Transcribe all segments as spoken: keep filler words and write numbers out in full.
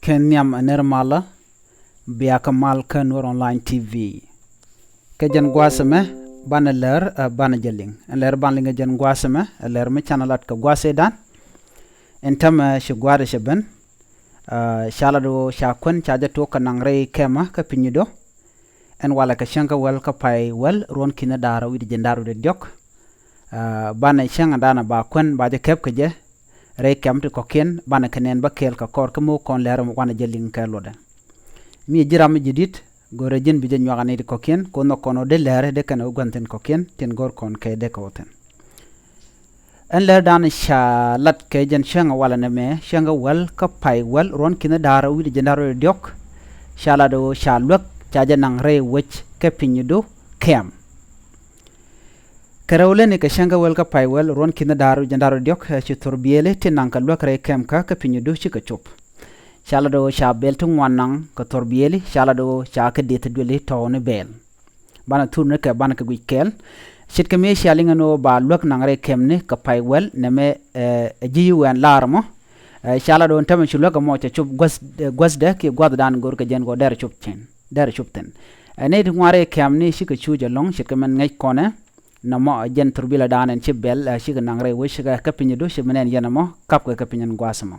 Kɛ nhiam ɛ ner malä bia kä mal kä Nuer Online T V. Kɛ jɛn gua̱a̱th ɛmɛ banɛ lɛr, ɛ, banɛ jɛ liŋ. Ɛn lɛr ban liŋ ɛ jɛn gua̱a̱th ɛmɛ ɛ lɛr mi canɛ lat kɛ gua̱a̱th ëëdan. Ɛn tämɛ ci gua̱a̱th ɛ cɛ ben, ɛ, ca lat ɣöö ca kuän ca jɛ tuɔk kɛ naŋ rɛy kɛmä kä Pinyudu. Ɛn walɛ kɛ cäŋ kä wäl kä pay wäl ruɔ̱n ki̱n da̱r wi̱cdɛ jiɛn da̱r wi̱cdɛ diɔ̱k. Ɛ, banɛ cäŋ ɛ danɛ ba kuän ba jɛ kɛp kɛ jɛ rɛy kɛm ti kɔ̱kiɛn, banɛ kɛ nɛn bä kɛɛl kɛ kɔr kä mi wä kɔn lɛr wanɛ jɛ liŋ kɛ luɔtdɛ. Mi ji̱ ram mi ji̱ di̱t, go̱rɛ ji̱n bi jɛ nyuak anit kɔ̱kiɛn, kɛ wä nhɔk kɔn wä dee lɛr dee kɛn wä gua̱n thi̱n kɔ̱kiɛn, tin go̱r kɔn kɛ dee kɛ wä thi̱n. Ɛn lɛr dan ca lat kɛ jɛn cäŋ walɛ nɛmɛ, cäŋ kä wäl kä pay wäl ruɔ̱n ki̱n da̱r wi̱cdɛ jiɛn da̱r wi̱cdɛ diɔ̱k. Ca lat ɣöö ca luäk ca jɛ naŋ rɛy wec kä Pinyudu kɛm. Kɛ rɛw leni kɛ cäŋ kä wäl kä pay wäl ruɔ̱n ki̱n da̱r wi̱cdɛ jiɛn da̱r wi̱cdɛ diɔ̱k, ɛ, ci thor biëëli ti naŋ kɛ luäk rɛy kɛm kä kä Pinyudu cikɛ cop. Ca lat ɣöö ca bɛl ti ŋuan naŋ kɛ thor biëëli, ca lat ɣöö ca kɛ dieth duëli tɔ̱ɔ̱ni bɛl. Banɛ thurni kɛ banɛ kɛ guic kɛɛl. Ce̱tkɛ mi cia liŋ ɛn ɣöö ba luäk naŋ rɛy kɛmni kɛ pay wäl nɛmɛ, ɛ, ɛ ji̱ U N lar mɔ. Ɛ, ca lat ɣöö tämɛ ci luäk ɛmɔ cɛ cop gua̱th, ɛ, gua̱thdɛ kiɛ gua̱thdan go̱r kɛ jɛn kɛ ɣöö derɛ cop thi̱n, derɛ cop thi̱n. Ɛ, nɛy ti ŋuan rɛy kɛmni cikɛ cuuc ɛlɔ̱ŋ ce̱tkɛ mɛn ŋäc kɔnɛ. Nɔmɔ ɛ jɛn thurbilɛ dan ɛn ci bɛl, ɛ, cikɛ naŋ rɛy wec kä Pinyudu, ci mi nɛn yɛn ɛmɔ kap kɛ kä piny ɛn gua̱a̱th ɛmɔ.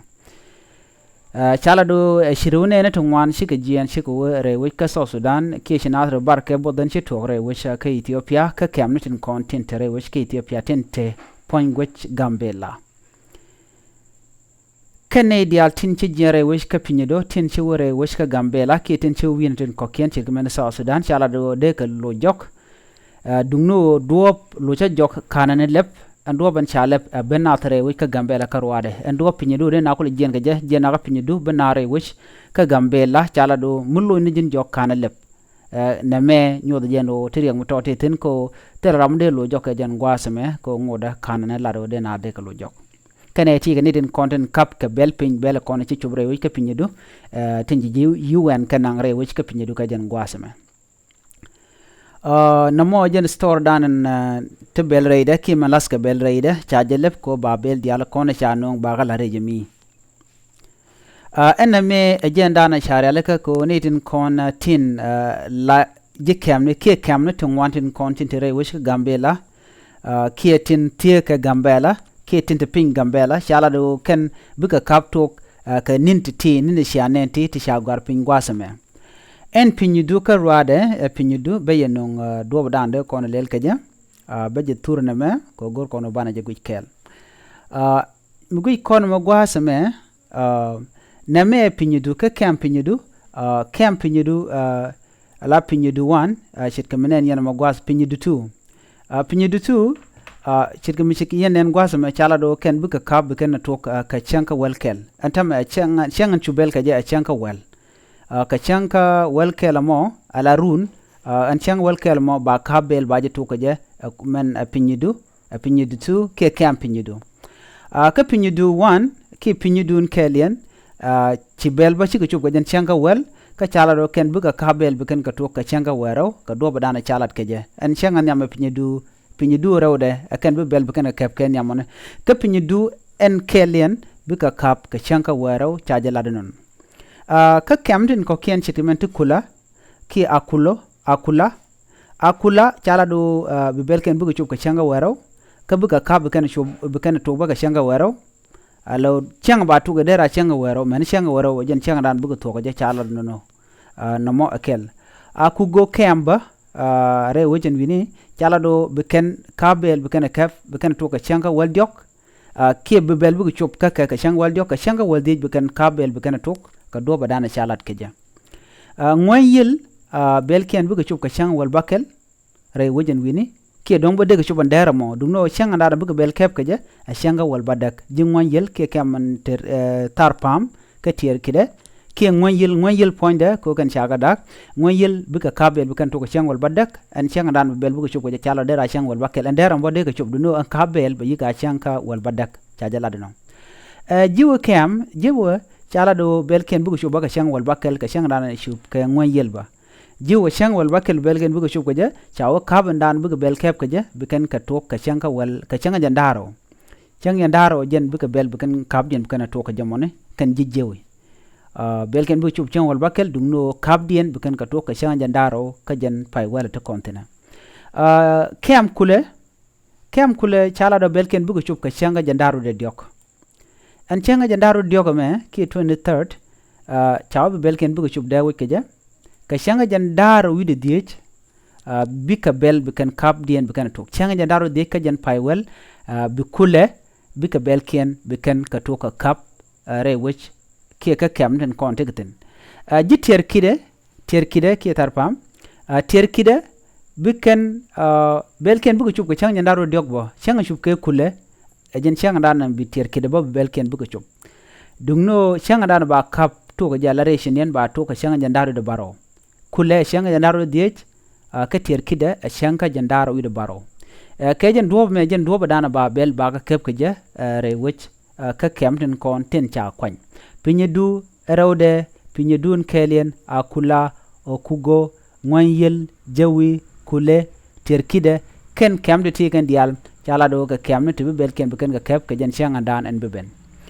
Ɛ, ca lat ɣöö, ɛ, ci rɛw nɛɛni ti ŋuan cikɛ jiɛɛn cikɛ wä rɛy wec kä South Sudan, kiɛ ci naath rɛw bar kɛ buɔth ɛn ci tuɔɔk rɛy wec, ɛ, kä Ethiopia, kä kɛmni tin kɔn tin te rɛy wec kä Ethiopia tin te puɔ̱ny guec Gambela. Kɛn nɛy diaal tin ci jiɛɛn rɛy wec kä Pinyudu, tin ci wä rɛy wec kä Gambela, kiɛ tin ci wä wi̱i̱ni tin kɔ̱kiɛn ce̱tkɛ mɛn South Sudan, ca lat ɣöö dee kɛ loc jɔk. Ɛ, duŋni ɣöö duɔ̱ɔ̱p lo̱cä jɔk ka̱nɛ ni lɛp, ɛn duɔ̱ɔ̱p ɛn ca lɛp, ɛ, ben naath rɛy wec kä Gambela kä ruaadɛ. Ɛn duɔ̱ɔ̱p Pinyudu dee na kulɛ jiɛn kɛ jɛ, jiɛn na kä Pinyudu ben naath rɛy wec kä Gambela, ca lat ɣöö mi lo̱cni ji̱n jɔk ka̱nɛ lɛp. Ɛ, nɛmɛ nyuɔth jɛn ɣöö ti riɛk mi tɔt ti thi̱n kɛ ɣöö thilɛ ram dee lo̱c jɔk kɛ jɛn gua̱a̱th ɛmɛ kɛ ɣöö ŋotdä ka̱nɛ ni lat ɣöö dee naath dee kɛ lo̱c jɔk. Kɛnɛ ti kɛ ni tin kɔn tin kap kɛ bɛl piny, bɛl kɔn ci cop rɛy wec kä Pinyudu, ɛ, tin ci ji̱ U N kɛ naŋ rɛy wec kä Pinyudu kɛ jɛn gua̱a̱th ɛmɛ. Ɛ, nɔmɔ jɛn store dan ɛn, ɛ, ti bɛl rɛydɛ kiɛ mɛ la̱th kɛ bɛl rɛydɛ ca jɛ lɛp kɛ ɣöö ba bɛl diaal kɔn ca nööŋ ba kä la̱t rɛy jɛ mi. Ɛ, ɛn nɛmɛ ɛ jɛn dan ɛ ca rialikä kɛ ɣöö ni tin kɔn, ɛ, tin, ɛ, la ji̱ kɛmni kiɛ kɛmni ti ŋuan tin kɔn tin te rɛy wec kä Gambela, ɛ, kiɛ tin thieek kɛ Gambela kiɛ tin te piny Gambela, ca lat ɣöö kɛn bikɛ kap tuɔk, ɛ, kɛ ni̱n ti ti, ni̱n ti cia nɛn ti ti ca gɔ̱a̱r piny gua̱a̱th ɛmɛ. Ɛn Pinyudu kä ruaadɛ, ɛ, Pinyudu bɛ yɛ nöŋ, ɛ, duɔ̱ɔ̱p dan dee kɔn lɛl kɛ jɛ, ɛ, bɛ jɛ thur nɛmɛ kɛ ɣöö go̱r kɔn ɣöö banɛ jɛ guic kɛɛl. Ɛ, mi guic kɔn mɛ gua̱a̱th ɛmɛ, ɛ, nɛmɛ ɛ Pinyudu kä kɛm Pinyudu, ɛ, kɛm Pinyudu, ɛ, ala Pinyudu one, ɛ, ce̱tkɛ mi nɛn yɛn ɛmɔ gua̱a̱th Pinyudu two. Ɛ, Pinyudu two, ɛ, ce̱tkɛ mi ci yɛn nɛn gua̱a̱th ɛmɛ ca lat ɣöö kɛn bikɛ kap bi kɛn ɛ tuɔk, ɛ, kɛ cäŋ kä wäl kɛl. Ɛn tämɛ ɛ cäŋ, cäŋ ɛn cu bɛl kɛ jɛ ɛ cäŋ kä wäl. Ɛ, kɛ cäŋ kä wäl kɛl ɛmɔ, ala run, ɛ, ɛn cäŋ wäl kɛl ɛmɔ ba kap bɛl ba jɛ tuɔk kɛ jɛ, ɛ, mɛn ɛ Pinyudu, ɛ Pinyudu two kiɛ kɛm Pinyudu. Ɛ, kä Pinyudu one kiɛ Pinyudu in kɛɛliɛn, ɛ, ci bɛl bä cikɛ cop kɛ jɛn cäŋ kä wäl, kä ca lat ɣöö kɛn bikɛ kap bɛl bi kɛn kɛ tuɔk kɛ cäŋ kä wäl rɛw kɛ duɔ̱ɔ̱p dan ca lat kɛ jɛ. Ɛn cäŋ ɛ nhiam ɛ Pinyudu, Pinyudu rɛwdɛ ɛ kɛn bi bɛl bi kɛn kɛ kɛp kɛ nhiamɔni. Kä Pinyudu ɛn kɛɛliɛn bikɛ kap kɛ cäŋ kä wäl rɛw ca jɛ lat inɔn. Ɛ, kä kɛm tin kɔ̱kiɛn ce̱tkɛ mɛn ti Kula, kiɛ Akulo, Akula. Akula ca lat ɣöö, ɛ, bi bɛl kɛn bikɛ cop kɛ cäŋ kä wäl rɛw, kä bikɛ kap bi kɛn cop, bi kɛn tuɔk bä kɛ cäŋ kä wäl rɛw. Alo cäŋ ba tuɔk ɛ dee ra cäŋ kä wäl rɛw, mɛn cäŋ kä wäl rɛw ɛ jɛn cäŋ dan bikɛ tuɔk ɛ jɛ ca lat nɔnɔ. Ɛ, nɔmɔ ɛ kɛl. Akugo kɛm bä, ɛ, rɛy wec ɛn wi̱ni, ca lat ɣöö bi kɛn kap bɛl bi kɛn kɛp, bi kɛn tuɔk kɛ cäŋ kä wäl diɔ̱k. Ɛ, kiɛ bi bɛl bikɛ cop kä kɛ, kɛ cäŋ wäl diɔ̱k, kɛ cäŋ kä wäl dhiec bi kɛn kap bɛl bi kɛn tuɔk kɛ duɔ̱ɔ̱p ɛ dan ca lat kɛ jɛ. Ɛ, ŋuäny yil, ɛ, bɛl kiɛn bikɛ cop kɛ cäŋ wäl bäkɛl rɛy wec ɛn wi̱ni, kiɛ dɔ̱ŋ bä dee kɛ cop ɛn dɛr ɛmɔ, duŋni ɣöö cäŋ ɛn da̱a̱n bikɛ bɛl kɛp kɛ jɛ ɛ cäŋ kä wäl bädäk. Ji̱ ŋuäny yil kiɛ kɛm ɛn ter, ɛ, thar pa̱a̱m kä tiɛɛr ki̱dɛ, kiɛ ŋuäny yil, ŋuäny yil puɔ̱nydɛ kɛ ɣöö kɛn ca kɛ da̱k. Ŋuäny yil bikɛ kap bɛl bi kɛn tuɔk kɛ cäŋ wäl bädäk, ɛn cäŋ ɛn da̱a̱n bi bɛl bikɛ cop kɛ jɛ ca lat dee ra cäŋ wäl bäkɛl. Ɛn dɛr ɛmɔ bä dee kɛ cop, duŋni ɣöö ɛn kap bɛl bɛ yi̱k a cäŋ kä wäl bädäk ca jɛ lat inɔ. Ɛ, ji̱ wä kɛm, ji̱ wä ca lat ɣöö bɛl kiɛn bikɛ cop bä kɛ cäŋ wäl bäkɛl, kɛ cäŋ dan cop kɛ ŋuäny yil bä. Ji̱ wä cäŋ wäl bäkɛl bɛl kiɛn bikɛ cop kɛ jɛ, ca wä kap ɛn dan bikɛ bɛl kɛp kɛ jɛ, bi kɛn kɛ tuɔk kɛ cäŋ kä wäl, kɛ cäŋ jɛn da̱ŋ rɛw. Cäŋ jɛn da̱ŋ rɛw jɛn bikɛ bɛl bi kɛn kap jɛn bi kɛn ɛ tuɔk kɛ jɛ mɔni, kɛn ji̱ ji̱ wä. Aa, bɛlkiɛn bikɛ cop cäŋ wäl bäkɛl, duŋni ɣöö ka̱pdiɛn bi kɛn kɛ tuɔk kɛ cäŋ jiɛn da̱ŋ rɛw kä jiɛn pay wäl ti kɔn thi̱n. Aa, kɛm kulɛ, kɛm kulɛ ca lat ɣöö bɛlkiɛn bikɛ cop kɛ cäŋ kä jiɛn da̱ŋ rɛw diɔ̱k. Ɛn cäŋ kä jiɛn da̱ŋ rɛw diɔ̱k ɛmɛ kiɛ twenty-third, aa, ca wä bi bɛlkiɛn bikɛ cop dee wec kɛ jɛ kɛ cäŋ kä jiɛn da̱ŋ rɛw wi̱cdɛ dhieec. Aa, bikɛ bɛl bi kɛn ka̱pdiɛn bi kɛn tuɔk cäŋ kä jiɛn da̱ŋ rɛw dhieec kä jiɛn pay wäl. Aa, bi kulɛ bikɛ bɛlkiɛn bi kɛn kɛ tuɔk kɛ ka̱p, aa, rɛy wec kiɛ kä kɛm tin kɔn tekɛ thi̱n. Aa, ji̱ tiɛɛr ki̱dɛ, tiɛɛr ki̱dɛ kiɛ thar pa̱a̱m. Aa, tiɛɛr ki̱dɛ bi kɛn, aa, bɛlkiɛn bikɛ cop kɛ cäŋ jiɛn da̱ŋ rɛw diɔ̱k bä, cäŋ ɛ cop kɛ kulɛ, ɛ jɛn cäŋ ɛ da̱ŋ bi tiɛɛr ki̱dɛ bä bi bɛlkiɛn bikɛ cop. Duŋni ɣöö cäŋ ɛ da̱ŋ ba ka̱p tuɔk kɛ jɛ ala rɛy ciniɛn ba tuɔk kɛ cäŋ jiɛn da̱ŋ rɛw diɔ̱k bärɔw. Kulɛ cäŋ jiɛn da̱ŋ rɛw dhieec, aa, kä tiɛɛr ki̱dɛ ɛ cäŋ kä jiɛn da̱ŋ rɛw wi̱cdɛ bärɔw. Ɛ, kɛ jɛn duɔ̱ɔ̱p ɛmɛ, jɛn duɔ̱ɔ̱p ɛ da̱ŋ ba bɛl bakɛ kɛp kɛ jɛ, aa, rɛy wec, aa, kä kɛm tin kɔn tin ca kuany. Pinyɛ du ɛ rɛwdɛ, pinyɛ du ɛn kɛɛliɛn, Akula, Okugo, Ŋuänyyiël, Jäwi, Kulɛ, tiɛɛr ki̱dɛ, kɛn kɛm ti ti kɛn diaal, ca lat ɣöö kɛ kɛm ni ti bi bɛlkiɛn bi kɛn kɛ kɛp kɛ jɛn cäŋ ɛ da̱ŋ ɛn bi ben.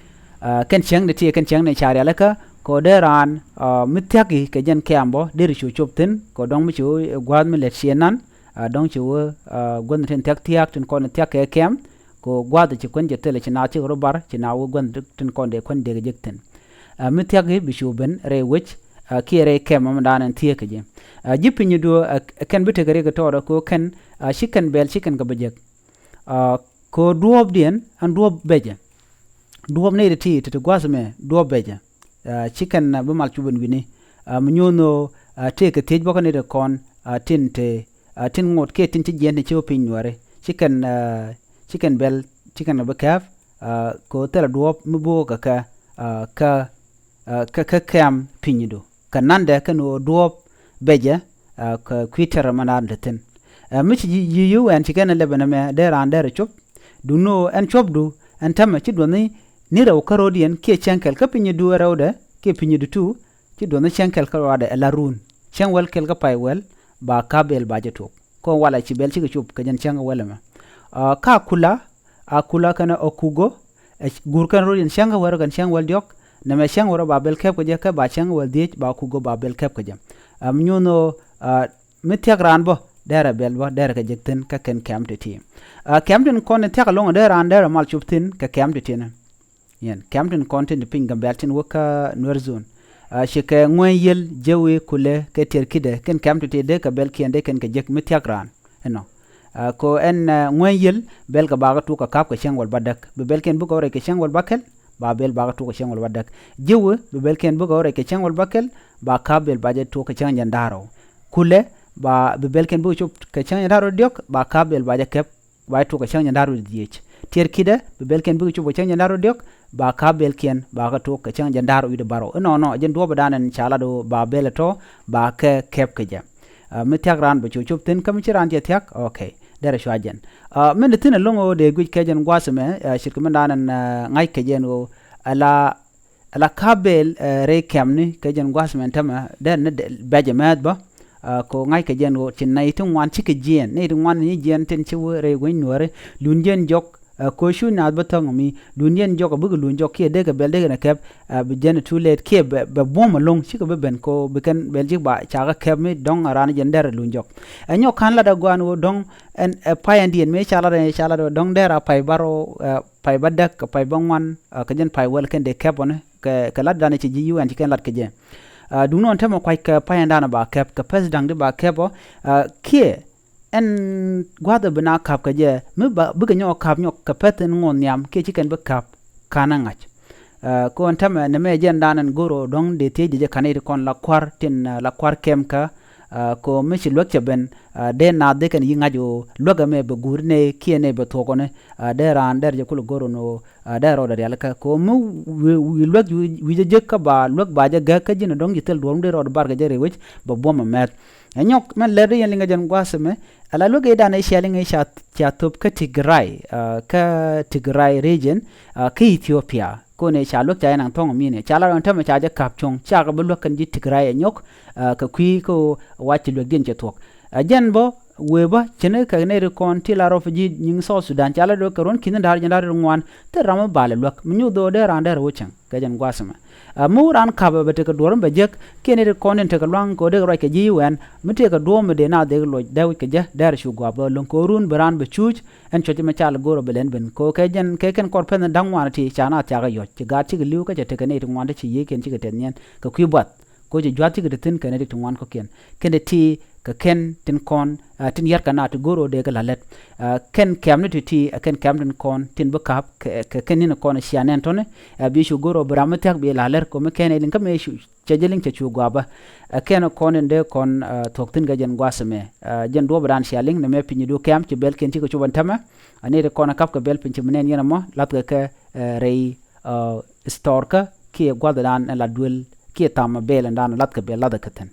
Aa, kɛn cäŋ ti ti kɛn cäŋ ni ca rialikä, kɛ ɣöö dee raan, aa, mi thia̱k i̱ kɛ jɛn kɛm bä, deri cu cop thi̱n, kɛ ɣöö dɔ̱ŋ mi ci wä gua̱a̱th mi lɛt ciɛ nan, aa, dɔ̱ŋ ci wä, aa, gua̱th ni tin thia̱k thia̱k tin kɔn thia̱k kɛ kɛm, kɛ ɣöö gua̱a̱th ci kuän cɛ thilɛ ci naath cikɛ rɔ bar, ci naath wä gua̱th tin kɔn dee kuän dee kɛ jek thi̱n. Aa, mi thia̱k i̱ bi cu ben rɛy wec, aa, kiɛ rɛy kɛm ɛmɛ da̱a̱n ɛn thieek kɛ jɛ. Aa, ji̱ pinyɛ duɔ̱ɔ̱r, aa, kɛn bi tekɛ riɛk kɛ tɔɔdɛ kɛ ɣöö kɛn, aa, ci kɛn bɛl ci kɛn kɛ bä jek. Aa, kɛ ɣöö duɔ̱ɔ̱pdiɛn ɛn duɔ̱ɔ̱p bɛcɛ. Duɔ̱ɔ̱p nɛy ti ti ti gua̱a̱th ɛmɛ duɔ̱ɔ̱p bɛcɛ. Aa, ci kɛn, aa, bi mal cop ɛn wi̱ni. Aa, mi nyuɔ̱n ɣöö, aa, tëëkɛ thiec bä kä nɛy ti kɔn, aa, tin te, aa, tin ŋot kiɛ tin ci jiɛn tin ci wä piny nuääri. Ci kɛn, aa, ci kɛn bɛl, ci kɛn kɛ bi kɛp, aa, kɛ ɣöö thilɛ duɔ̱ɔ̱p mi bo̱o̱k kɛ kɛ, aa, kä, aa, kä, kä kɛm pinydu. Kɛ nandɛ kɛn ɣöö duɔ̱ɔ̱p bɛcɛ, aa, kɛ kui̱ tɛr ɛmɛ naan te thi̱n. Aa, mi ci ji̱, ji̱ yio̱w ɛn ci kɛn ɛ lɛpɛ nɛmɛ dee raan derɛ cop. Duŋni ɣöö ɛn copdu ɛn täämɛ ci duɔ̱thni ni rɛw kä ro̱diɛn kiɛ cäŋ kɛl kä pinydu ɛ rɛwdɛ kiɛ pinydu tu, ci duɔ̱thni cäŋ kɛl kä rɔadɛ ɛ la run. Cäŋ wäl kɛl kä pay wäl ba ka̱p bɛl ba jɛ tuɔk. Kɔn walɛ ci bɛl cikɛ cop kɛ jɛn cäŋ wäl ɛmɛ. Aa, kä Akula, Akula kɛnɛ Okugo, ɛ gur kɛn ro̱diɛn cäŋ kä wäl rɛw kɛn cäŋ wäl diɔ̱k, nɛmɛ cäŋ wäl rɛw ba bɛl kɛp kɛ jɛ, kä ba cäŋ wäl dhieec ba Okugo ba bɛl kɛp kɛ jɛ. Aa, mi nyuɔ̱n ɣöö, aa, mi thia̱k raan bä, derɛ bɛl bä, derɛ kɛ jek thi̱n kä kɛn kɛm ti ti. Aa, kɛm tin kɔn thia̱k ɛlɔ̱ŋ dee raan derɛ mal cop thi̱n kɛ kɛm ti ti ni. Yɛn, kɛm tin kɔn tin ti piny Gambɛl tin wä kä Nuer zone. Aa, ci kɛ Ŋuänyyiël, Jäwi, Kulɛ, kɛ tiɛɛr ki̱dɛ, kɛn kɛm ti ti dee kɛ bɛlkiɛn dee kɛn kɛ jek mi thia̱k raan. Ɛnɔ. Aa, kɛ ɣöö ɛn, aa, Ŋuänyyiël, bɛl kɛ bakɛ tuɔk kɛ ka̱p kɛ cäŋ wäl bädäk. Bi bɛlkiɛn bikɛ wä rɛy kɛ cäŋ wäl bäkɛl, ba bɛl bakɛ tuɔk kɛ cäŋ wäl bädäk. Jäwi, bi bɛlkiɛn bikɛ wä rɛy kɛ cäŋ wäl bäkɛl, ba ka̱p bɛl ba jɛ tuɔk kɛ cäŋ jiɛn da̱ŋ rɛw. Kulɛ, ba, bi bɛlkiɛn bikɛ cop kɛ cäŋ jiɛn da̱ŋ rɛw diɔ̱k, ba ka̱p bɛl ba jɛ kɛp, ba jɛ tuɔk kɛ cäŋ jiɛn da̱ŋ rɛw dhieec. Tiɛɛr ki̱dɛ, bi bɛlkiɛn bikɛ cop kɛ cäŋ jiɛn da̱ŋ rɛw diɔ̱k, ba ka̱p bɛlkiɛn, ba kɛ tuɔk kɛ cäŋ jiɛn da̱ŋ rɛw wi̱cdɛ bärɔw. Inɔnɔ, jɛn duɔ̱ɔ̱p ɛ da̱a̱n ɛn ca lat ɣöö ba bɛl ɛ tɔ̱, ba kɛ kɛp kɛ jɛ. Aa, mi thia̱k raan bɛ cu cop thi̱n, kä mi ci raan cɛ thia̱k, okay, derɛ cua jɛn. Aa, min ti thi̱n ɛlɔ̱ŋ ɣöö dee guic kɛ jɛn gua̱a̱th ɛmɛ, aa, ce̱tkɛ min da̱a̱n ɛn, aa, ŋa̱c kɛ jɛn ɣöö ala, ala ka̱p bɛl, aa, rɛy kɛmni kɛ jɛn gua̱a̱th ɛmɛ ɛn täämɛ, derɛ ni bɛc ɛmɛ bä. Aa, kɛ ɣöö ŋa̱c kɛ jɛn ɣöö ci nɛy ti ŋuan cikɛ jiɛɛn, nɛy ti ŋuan ni jiɛɛn tin ci wä rɛy wec Nuääri, luundɛ jɛn jɔk, aa, kɛ ɣöö cu naath bä thäŋ mi, luundɛ jɛn jɔk, bikɛ luny jɔk kiɛ dee kɛ bɛl dee kɛn ɛ kɛp, aa, bi jɛn ɛ too late kiɛ bɛ, bɛ buɔ̱m ɛlɔ̱ŋ, cikɛ bi ben kɛ ɣöö bi kɛn bɛl ji̱ ba, ca kɛ kɛp mi dɔ̱ŋ ɛ raan jɛn derɛ luny jɔk. Ɛ nyɔk ka̱n lat ɛ gɔaa ɛn ɣöö dɔ̱ŋ ɛn, ɛ pay ɛn diɛn mëë ca lat ɛ, ca lat ɛ dɔ̱ŋ derɛ a pay bärɔw, aa, pay bädäk, pay bäŋuan, aa, kɛ jɛn pay wäl kɛn dee kɛp ɔ ni, kɛ, kɛ lat dan ci ji̱ U N ci kɛn lat kɛ jɛ. Aa, duŋni ɣän täämɛ kua̱c kɛ pay ɛn da̱a̱n ba kɛp, kɛ pɛth da̱ŋ di ba kɛp ɔ, aa, kiɛ ɛn gua̱a̱th ɛ bi na ka̱p kɛ jɛ, mi ba, bikɛ nyɔk ka̱p nyɔk kɛ pɛth in ŋoth nhiam, kiɛ ci kɛn bi ka̱p ka̱n ɛ ŋa̱c. Aa, kɛ ɣän täämɛ nɛmɛ jɛn da̱a̱n ɛn go̱r ɔ dɔ̱ŋ dee thiec jɛ jɛ ka̱n iti kɔn la kua̱r tin, aa, la kua̱r kɛm kä, aa, kɛ ɣöö mi ci luäk cɛ ben, aa, dee naath dee kɛn yi̱ ŋa̱c ɣöö luäk ɛmɛ bɛ guuri nɛy kiɛ nɛy bɛ thuɔ̱k ɔ ni, aa, dee raan derɛ jɛ kulɛ go̱r ɔ ni ɣöö, aa, dee rɔɔdɛ rialikä. Kɛ ɣöö mi wi̱i̱, wi̱i̱ luäk wi̱i̱, wi̱i̱ jɛ jek kä ba luäk ba jɛ gäk kä ji̱n ɔ dɔ̱ŋ ji̱ thil duɔ̱ɔ̱r mi dee rɔɔdɛ bar kɛ jɛ rɛy wec bɛ buɔ̱m ɛmɛth. Ɛ nyɔk mɛn lɛr di yɛn liŋɛ jɛn gua̱a̱th ɛmɛ, ala luäk ëëdan ëë cia liŋ ëë ca, ca thöp kä Tigray, aa, kä Tigray region, aa, kä Ethiopia. Kɔn ëë ca luäk ca yɛn naŋ thɔ̱ŋ mi ni ca la rɔn täämɛ ca jɛ ka̱p cuɔ̱ŋ, cakɛ bi luäk kɛn ji̱ Tigray ɛ nyɔk, aa, kɛ kui̱ kä wac ci luäkdiɛn cɛ thuɔ̱k. Aa, jɛn bä, wëë bä ce̱tnikɛ nɛy ti kɔn ti la rɔ pi ji̱ nyiŋ South Sudan, ca la dɔ̱ kɛ ruɔ̱n ki̱n da̱r jiɛn da̱r ti ŋuan, thil ram mi bal ɛ luäk, mi nyuth ɣöö dee raan dee rɛ wä cäŋ kɛ jɛn gua̱a̱th ɛmɛ. Ɛ, mi wä raan ka̱pɛ bɛ tekɛ duɔ̱ɔ̱r mi bɛ jek, kiɛ nɛy ti kɔn tin tekɛ lua̱ŋ kɛ ɣöö dee ruac kɛ ji̱ U N, mi tekɛ duɔ̱ɔ̱r mi dee naath dee luɔc dee wi̱c kɛ jɛ, dee rɛ cu gua̱a̱p bä lo̱ŋ kɛ ɣöö run bi raan bɛ cuuc, ɛn cuɔ̱c mi ca lɛ go̱o̱r ɔ bɛ lɛn ben. Kɛ ɣöö kɛ jɛn kɛ kɛn kɔr pɛn da̱ŋ ŋuan ti ca naath thia̱k ɛ yɔ̱c, ci gaat cikɛ li̱w kä cɛ tekɛ nɛy ti ŋuan ti ci yiëëkiɛn cikɛ tɛth niɛn kɛ kui̱ buath. Kɛ ɣöö ci jua̱th cikɛ te thi̱n kɛ nɛy ti ŋuan kɔ̱kiɛn. Kɛn ti ti kɛ kɛn tin kɔn, ɛ, tin yɛt kɛ naath ti go̱o̱r ɣöö dee kɛ la̱t lät. Ɛ, kɛn kɛ̈mni ti ti, ɛ, kɛn kɛ̈m tin kɔn tin bi ka̱p kɛ, kɛ kɛn ni̱n kɔn cia nɛn tɔ̱ni. Ɛ, bi cu go̱o̱r ɣöö bi ram mi thia̱k bi la̱t lät kɛ ɣöö mi kɛn ɛ liŋ kä mëë cu cɛ jɛ liŋ cɛ cu gua̱a̱p bä. Ɛ, kɛn kɔn in dee kɔn, ɛ, thuɔ̱k thi̱n kɛ jɛn gua̱a̱th ɛmɛ. Ɛ, jɛn duɔ̱ɔ̱p dan cia liŋ nɛmɛ piny du kɛ̈m ci bɛl kiɛn cikɛ cop ɛn täämɛ. Ɛ, nɛy ti kɔn ɛ ka̱p kɛ bɛl piny ci mi nɛn yɛn ɛmɔ la̱thkɛ kɛ, ɛ, rɛy, ɛ, store kä kiɛ gua̱th dan ɛ la duël kiɛ tha̱a̱m ɛ bɛl ɛn dan la̱thkɛ bɛl la̱thkɛ thi̱n.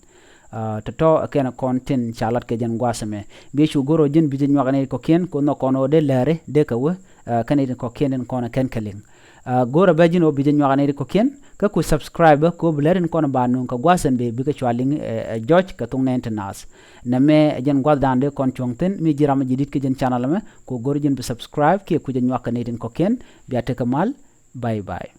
Ɛ, tɔ̱tɔ̱ ɛ kɛn kɔn tin ca lat kɛ jɛn gua̱a̱th ɛmɛ. Bi cu go̱r ɣöö ji̱n bi jɛ nyuak ɛ nɛy ti kɔ̱kiɛn kɛ ɣöö nhɔk kɔn ɣöö dee läri dee kɛ wä, ɛ, kä nɛy ti kɔ̱kiɛn tin kɔn ɛ kɛn kɛ liŋ. Ɛ, go̱rɛ bä ji̱n ɣöö bi jɛ nyuak ɛ nɛy ti kɔ̱kiɛn kä ku subscribe bä kɛ ɣöö bi lät in kɔn ba nööŋ kɛ gua̱a̱th ɛn bee bikɛ cua liŋ, ɛ, ɛ, jɔc kɛ thok nɛɛni ti naath. Nɛmɛ ɛ jɛn gua̱th dan dee kɔn cuɔ̱ŋ thi̱n, mi ji̱ ram mi ji̱ di̱t kä jɛn channel ɛmɛ, ku go̱r ji̱n bi subscribe kiɛ ku jɛ nyuak kɛ nɛy tin kɔ̱kiɛn. Bia tekɛ mal. Bye bye.